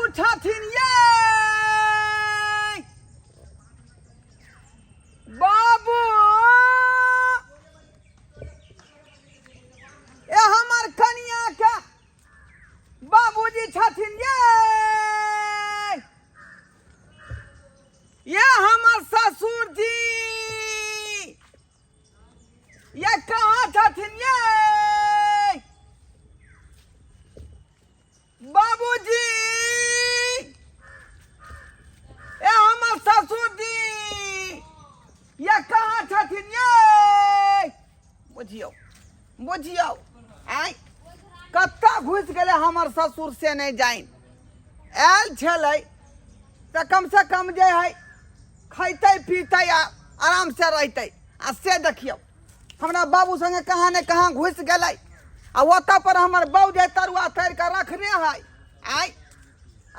ससुर छथिन ये बाबू ए हमर कनिया के बाबूजी छथिन ये ये हमर ससुर जी ये कहाँ छथिन ये बाबूजी ए हमर ससुर जी ये कहाँ छथिन ये बुझियौ बुझियौ आय कतऽ घुसि गेलै हमर ससुर से नहि जानि आयल छलै तऽ कमसँ कम जे है खैतै पीतै आ आरामसँ रहतै आ से देखियौ हमरा बाबू संगे कहाँ ने कहाँ घुसि गेलै आ ओतऽ पर हमर बाबू जे तरुआ तरि कऽ रखने है आय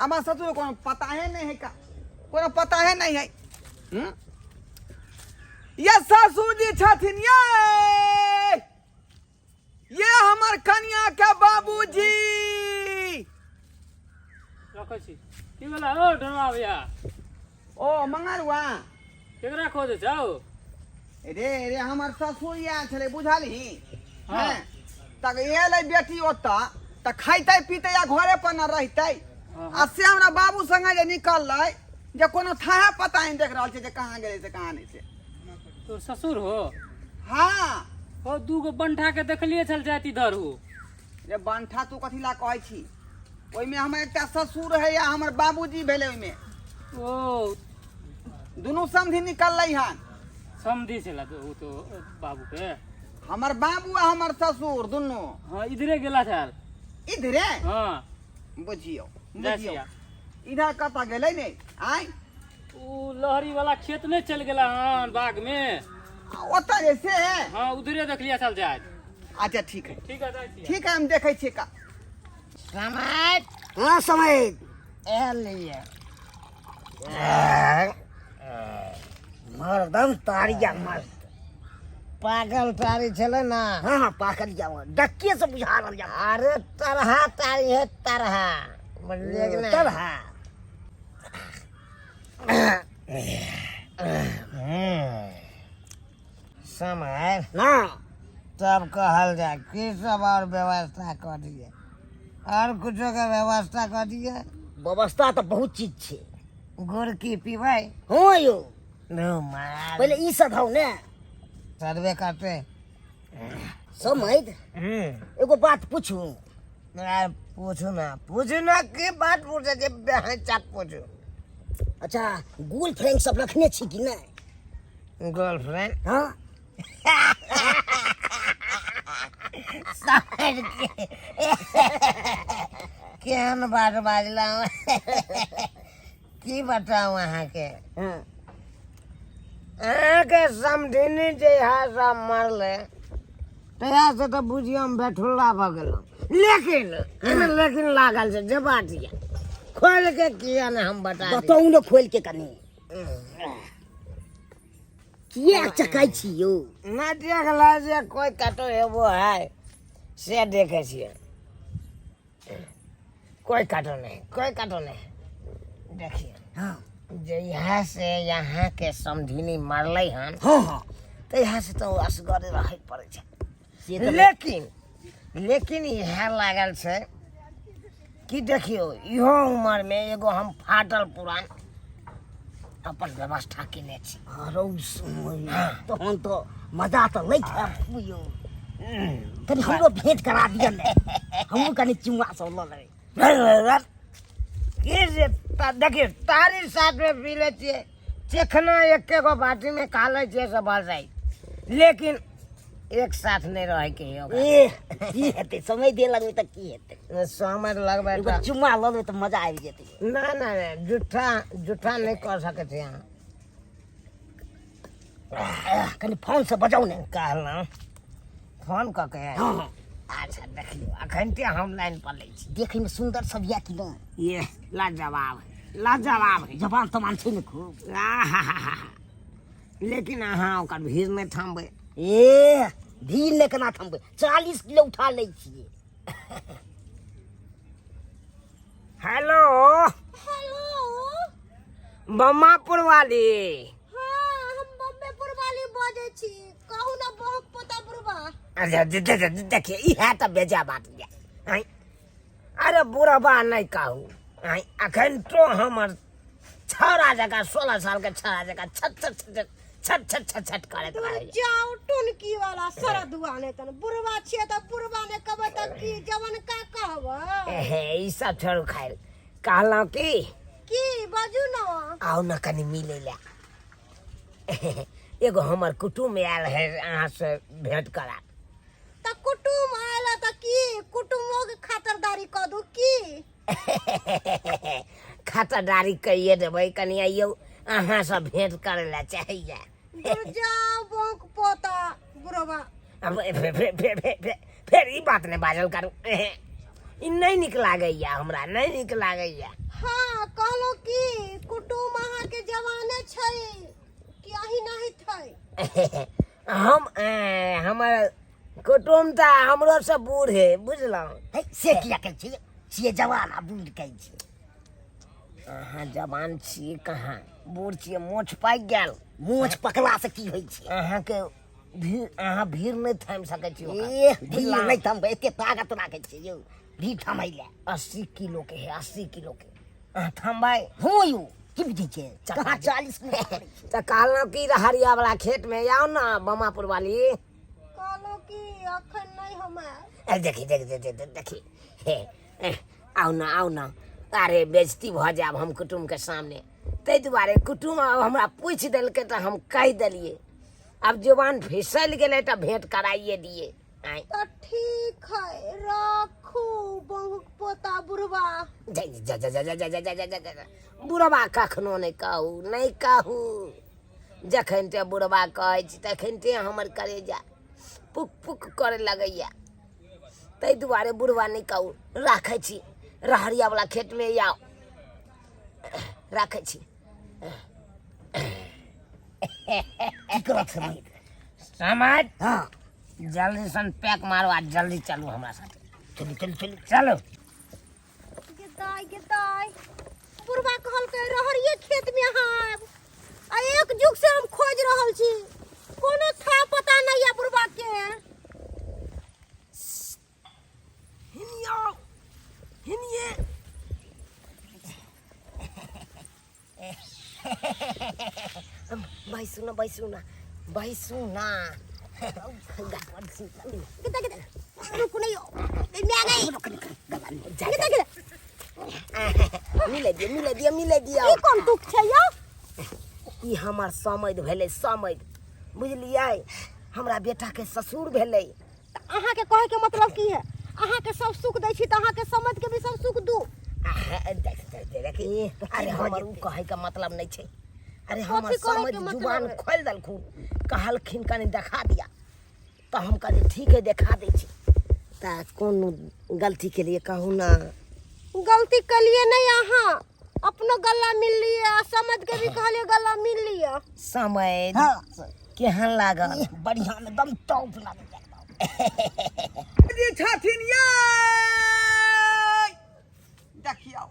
हमर ससुर कोनो पता है नहीं है का कोनो पता है नहीं है हम्म? ये ससुर जी छथिन ये ये हमर कनिया के बाबूजी रखै छी की भेला ओ डरमा भैया ओ मंगलुआ केकरा खोजै छौ रे रे हमर ससुर आयल छलै बुझलही हाँ। हैं तक एलै बेटी ओतऽ तऽ खैतै पीतै आ घरे पर न रहितै हाँ। आ से हमरा बाबू संगे जे निकललै जे कोनो थाहे पता नहि देख रहल छै जे कहाँ गेलै से कहाँ नहि से तोर ससुर हो हाँ ओ दूगो बंठा के देखलिए छल जाइत इधर हो रे बंठा तू कथी ला कहै छी ओहिमे हमर एकटा ससुर है आ हमर बाबूजी भेलै ओहिमे ओ दुनू समधि निकललै हन समधी छला तो ओ तो बाबू के हमर बाबू आ हमर ससुर दुनू हाँ इधरे गेला छल इधरे हाँ बुझियौ जाइ बुझियौ छियै इधर कतऽ गेलै ने आँय ओ लहरी वाला खेत नहीं चल गेला हन बाग में ओतऽ जे से हाँ उधरे देखलिए छल जाइत अच्छा ठीक है ठीक है जाइ छियै ठीक है हम देखै छियै का समय हाँ समय एलिए मरदम तारिया मस्त पागल तारी छलै ना हाँ हाँ पाकल जाओ डक्के से बुझा रहल जा अरे तरहा तारी है तरहा बुझलिए कि नहीं तरहा समय ना तब कहल जाय की सब और व्यवस्था कऽ दिए और कुछो के व्यवस्था कऽ दिए व्यवस्था तऽ बहुत चीज छै गुड़ की पीबै हाँ यौ नो मार पहिले ई सधाउ ने सर्वे करते समैध एगो बात पूछू यार पूछू ना पूछू ना की बात पूछे जे बेहचाक पूछू अच्छा गर्लफ्रेंड सब रखने छी कि नहि गर्लफ्रेंड हाँ समझ के केहन बात बाजलहुँ की बताउ अहाँके हाँ अहाँके समधिनी जे इएह सब मरलै तहियासँ तऽ बुझियौ हम बेठुल्ला भऽ गेलहुँ लेकिन एहिमे लेकिन लागल छै जे बात यऽ खोलि के किया ने हम बता दी बताउ ने खोलि के कनि किया चकाइ छी यौ ना देखला जे कोइ कतौ हेबो है से देखै छियै कोई काटो नहीं कोई काटो नहीं देखिए हाँ जे यहाँ से यहाँ के समधिनी मरलै हन हाँ हाँ तऽ यहाँ से तऽ असगरे रहै पड़ै छै से तऽ लेकिन लेकिन इएह लागल छै कि देखियौ इहो उमरमे एगो हम फाटल पुरान अपन व्यवस्था केने छी अरौ समय तहन तऽ मजा तऽ लैत हैब यौ कनि हमरो भेंट करा दिअ ने हमहूँ कनि चुम्मा सब लऽ लेबै की जे देखियौ तारी साथमे पी लै छियै चिकना एके गो बाटीमे खा लै छियै सब भऽ जाइ लेकिन एक साथ नहि रहैके है ओकरा। ए की हेतै समय दे लगबै तऽ की हेतै समय लगबै एगो तऽ चुम्मा लऽ लेबै तऽ मजा आबि जेतै ना ना ना जुट्ठा जुट्ठा नहि कऽ सकै छी अहाँ कनि फोन से बजाउ ने कहलहुँ फोन कऽ के हाँ हाँ अच्छा देखियौ अखन ते हम लाइन पर लै छी देखैमे सुन्दर सब यऽ कि नहि ये लाजवाब है लाजवाब है जबान तबान छै ने खूब आहाहाहा। लेकिन अहाँ ओकर भीड़ नहि थमबै ए भीड़ नहि केना थमबै 40 किलो उठा लै छियै हेलो बम्मापुर वाली। हाँ, हम बम्बेपुर वाली बजै छी। कहू ना बहुत पोता बुढ़बा। अच्छा, देखिए, इएह तऽ बेजा बात यऽ। आँय, अरे बुढ़बा नहि कहू। आँय, अखन तो हमर छौड़ा जकाँ, 16 साल के छौड़ा जकाँ छट छट छट छट छट छट छट करैत रहैया। जाओ टुनकी वाला सर दुआ नहि तन बुढ़बा छियै तऽ बुढ़बा नहि कहबै तऽ की जवनका कहबै? एहे, ई सब छोड़ू। खाइल कहलहुँ की की बाजू न। आउ न कनि मिलै लए, एगो हमर कुटुम्ब आयल है, अहाँसँ भेंट करा। तऽ कुटुम आयल तऽ की कुटुमो के खातरदारी कऽ दू की? खातरदारी कहिए देबै, कनि अइयौ, अहाँसँ भेंट करै लए चाहैया। दूर जाओ बोंक पोता बुढ़वा। अब फेर फेर फेर फेर फेर फेर ई बात नहि बाजल करू, ई नहि नीक लागैया हमरा, नहि नीक लागैया। हाँ, कहलो की कुटुम अहाँके जवाने छै कि अही नहीं छै? हम हमर कुटुम्ब तऽ हमरो से बूढ़ है, बुझलहुँ? है, से किया कहै छियै? छियै जवान आ बूढ़ कहै छियै। अहाँ जवान छियै कहाँ, बूढ़ छियै, मोछ पाकि गेल। मोछ पकला से की होइ छै? अहाँके भीड़, अहाँ भीड़ नहि थामि सकै छी ओकर। ए, भीड़ नहि थमबै, एते ताकत राखै छियै यौ भीड़ थमै लए? 80 किलो के है, 80 किलो के अहाँ थमबै? हँ यौ, की बुझै छियै? कहाँ 40 किलो पकड़ै छै। तऽ कहलहुँ कि हरिया वाला खेत में आउ ने बमापुर वाली। कहलो कि अखन नहीं हम आयब। ए, देखी देख देख देख देखी, हे ए, आउ न, आउ न। अरे बेइज्जती भऽ जायब हम कुटुम्ब के सामने, ताहि दुआरे कुटुम्ब आब हमरा पूछि देलकै तऽ हम कहि देलियै। आब जुबान फिसल गेलै तऽ भेंट कराइए दियै। आँय। तऽ ठीक है, राखू बहुक पोता बुढ़वा। जा जा जा जा जा जा जा जा जा जा जा। बुढ़बा कखनो नहि कहू, नहि कहू। जखन ते बुढ़बा कहै छी तखन ते हमर करेजा पुक पुक करे लगैया, ताहि दुआरे बुढ़बा नहि कहू। राखै छी, रहरियावला खेतमे आउ, राखै छी। की करत छै? समाज। हँ। जल्दी सन पैक मारू आ जल्दी चलू हमरा साथे। चलू चलू चलू। चलू। गे दाइ, गे दाइ, बुढ़बा कहलकै रहरिये खेत में अहाँ आयब आ एक जुग से हम खोजि रहल छी, कोनो था पता नहीं है बुढ़बा के। हिनियो हिनिये। बैसू ना, बैसू ना, बैसू ना। गे दाइ, गे दाइ, रुकू नहीं हो मैं गई। गे दाइ, गे दाइ। मिले दियौ, मिले दियौ, मिले दियौ। ई कोन दुख छै यौ? ई हमर समैध भेलै, समैध, बुझलियै? हमरा बेटाके ससुर भेलै। तऽ अहाँके कहै के मतलब की है? अहाँके सब सुख दै छी तऽ अहाँके समझ के भी सब सुख दू। देख देख देख, अरे हमर उ कहै के मतलब नहि छै। अरे हमर कथी कहै के समैध मतलब जुबान है? खोलि देलखुन, कहलखिन कनि देखा दिया, तऽ हम कहलियै ठीक है, देखा दै छी। तऽ कोन गलती के लिए कहू ना? गलती कलिए नहीं, अहाँ अपनो गला मिल लिए आ समझ के भी कहलिए गला मिल लिया। समैध। हँ। केहन लागल? एह, बढ़िआँ, एकदम टॉप लागल। जी छथिन ये, देखियौ,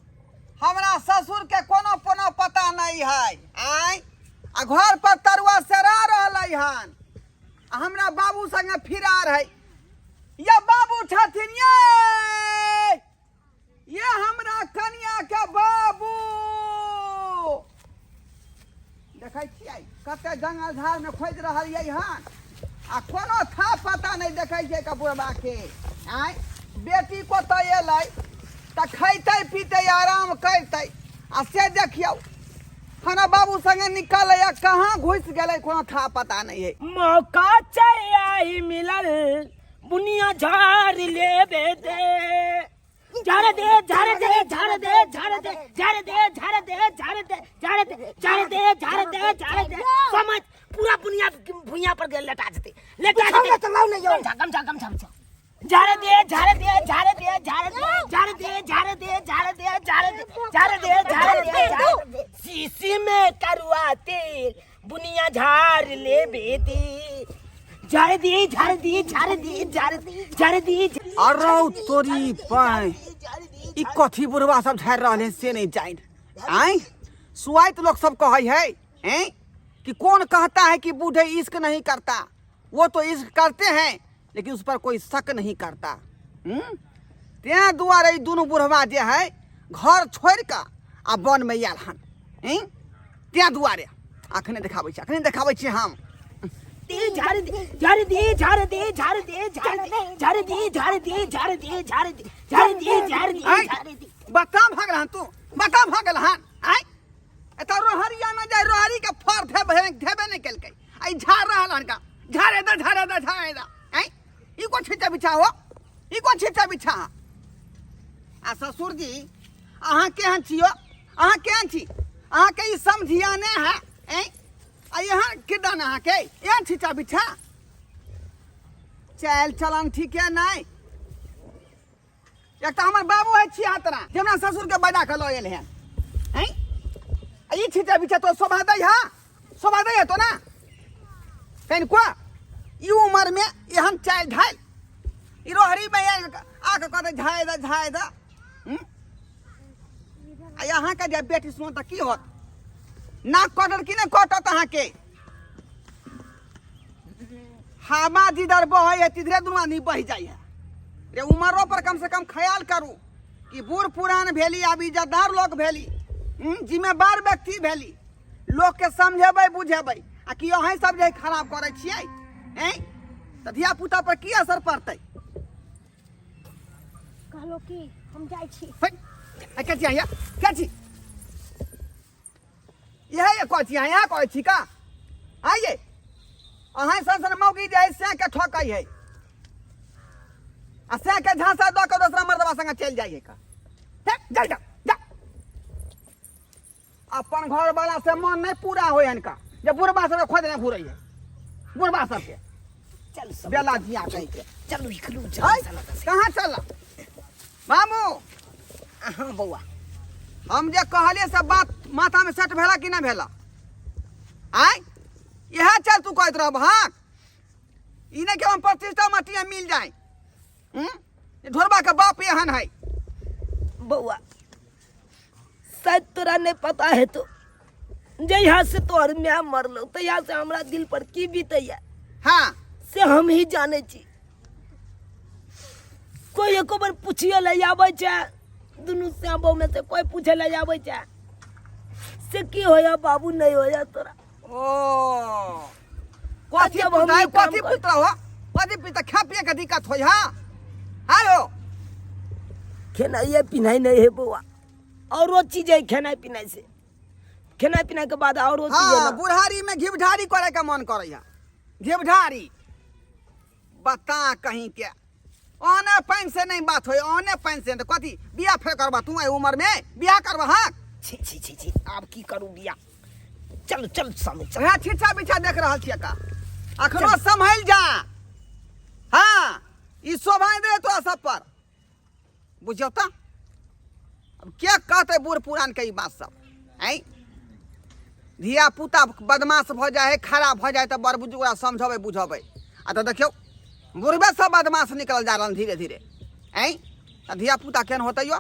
हमरा ससुर के कोनो कोनो पता नहीं है। आय, आ घर पर तरुआ सेरा रहलै हन आ हमरा बाबू संगे फिरा रहै। ये बाबू छथिन ये, ये हमरा कनिया के बाबू। देखै छियै कते जंगल झाड़ में खोजि रहल ये हन आ कोनो था पता नहीं देखै छियै का बुढ़बा के। आँय, बेटी कतऽ एलै तऽ खैतै पीतै आराम करतै, आ से देखियौ खाना बाबू संगे निकलै आ कहाँ घुसि गेलै, कोनो था पता नहीं है। मौका चाहिए मिलल, बुनिया झाड़ लेबे दे, झाड़ दे, झाड़ दे, झाड़ दे, झाड़ दे, झाड़ दे, झाड़ दे, झाड़ दे, झाड़ दे, झाड़ दे, झाड़ दे, झाड़ दे। समझ पूरा बुनिया भुइया पर गेल, लेटा जेतै, लेटा जेतै। तऽ लाउ ने यौ। गमछा, गमछा, गमछा, गमछा। झाड़ दे, झाड़ दे, झाड़ दे, झाड़ दे, झाड़ दे, झाड़ दे, झाड़ दे, झाड़ दे, झाड़ दे, झाड़ दे, झाड़ दे। शीशी में करुआ तेल, बुनिया झाड़ ले बेदी, झाड़ दे, झाड़ दे, झाड़ दे, झाड़ दे, झाड़ दे। अरौ तोरी पाई, ई कथी बुढ़वा सब झाड़ि रहल है से नहीं जानि। आँय, सुआइत लोग सब कहै है हैं कि कौन कहता है कि बूढ़े इश्क नहीं करता, वो तो इश्क करते हैं लेकिन उस पर कोई शक नहीं करता। तेँ दुआरे ई दुनू बुढ़वा जे है घर छोड़ि कऽ आ वन में आयल हन। तेँ दुआरे अखने देखाबै छी, अखने देखाबै छी हम। झाड़ दे झाड़ दे झाड़ दे झाड़ दे झाड़ दे झाड़ दे झाड़ दे झाड़ दे झाड़ दे झाड़ दे झाड़ दे झाड़ दे। बता भगल हन तू, बता भगल हन। आय एतऽ रोहरिया में जाय रोहरी के फर धेबे धेबे नहि केलकै, आ ई झाड़ रहल हन का, झाड़े दे झाड़े दे झाड़े दे। आय ई कोन छिट्टा बिछा हो, ई कोन छिट्टा बिछा। आ ससुर जी अहाँ केहन छियो, अहाँ केहन छी, अहाँके ई समझिया नहि है। आय आ यहाँ किदन अहाँके एहन छिट्टा बिछा, चालि चलन ठीके नहि। एक तऽ हमर बाबू है छिया तोरा जे हमरा ससुर के बजा के लऽ एल हन। हैं आ ई छिट्टा बिछा तो शोभा दै है, शोभा दै है तो ना कनिको ई उम्र में एहन चालि ढालि ई रोहरी में आके कहतै झाइ दे झाइ दे। आ अहाँके जे बेटी सुनत तऽ की होत, नाक कटत कि नहि कटत अहाँके? हवा जिधर बहै है तिधरे दुनू आदमी बहि जाइ है। रे उमरो पर कम से कम ख्याल करू कि बूढ़ पुरान भेली, आब इज्जतदार लोग भेली, जिम्मेदार व्यक्ति भेली, लोग के समझेबै बुझेबै, आ कि अहीं सब जे खराब करै छियै हैं तऽ धिया पुता पर की असर पड़तै? कहलो कि हम जाइ छी। हे, आ के छी अहाँ? के छी? इएह कहै छी अहाँ, इएह कहै छी का? आइए अहाँ सन सन मौगी जे है सएह के ठकै है आ सएह के झांसा दऽ के दोसरा मर्दबा संगे चलि जाइ है का। हे, जा, जा, जा। अपन घर वाला से मन नहीं पूरा होय हनका, जे बुढ़बा सबके खोजने घुरै है, बुढ़बा सबके। चल सब बेला जिया कहि के। चलू निकलू, चल, है? चल, चल। कहाँ चल मामू? हाँ बौआ। हम जे कहलिए से बात माथा में सेट भेला कि नहीं भेला? आय इएह चल तू कहैत रहब। हाँ ई नहीं कि हम प्रतिष्ठा माटी में मिल जाए। ढोरबा के बाप एहन है। बौआ शायद तोरा नहीं पता है तो जहिया से तोहर my मरलो तहिया से हमरा दिल पर की बीतैया हाँ से हम ही जाने छी। कोई एको बार पूछिए ले आबै छै, दुनू श्याम में से कोई पूछे ले आबै छै से की होया बाबू नहीं होया तोरा। ओ कथी जब हम पुता ई काम कथी कर- पुत्र हो, कथी पुत्र खा पिए के दिक्कत होय? हाँ आयो खेनाइए पिनाइ नहीं है बौआ, औरो चीज है खेनाइ पिनाइ से, खेनाइ पिनाइ के बाद औरो चीज है हाँ, ना। बुढ़ारी में घिवढारी करे के मन करे है, घिवढारी बता कहीं के ओने पानि से नहीं बात होय, ओने पानि से तो कथी बियाह फेर करबा तू एहि उम्र में बियाह करबा? हाँ छी छी छी छी आब की करू बियाह, चल चल सामने चल। वएह छिछा बिछा देख रहल छियै का, अखनो सम्हल जा। हाँ ई शोभा नहि दे तोरा सब पर, बुझियौ तऽ अब के कहतै बूढ़ पुरान के ई बात सब? आँय धिया पुता बदमाश भऽ जाइ है, खराब भऽ जाइ तऽ बड़ बुजुर्ग ओकरा समझेबै बुझेबै, आ तऽ देखियौ बुढ़बे सब बदमाश निकलल जा रहल धीरे धीरे। आँय तऽ धिया पुता केहन होतै यौ?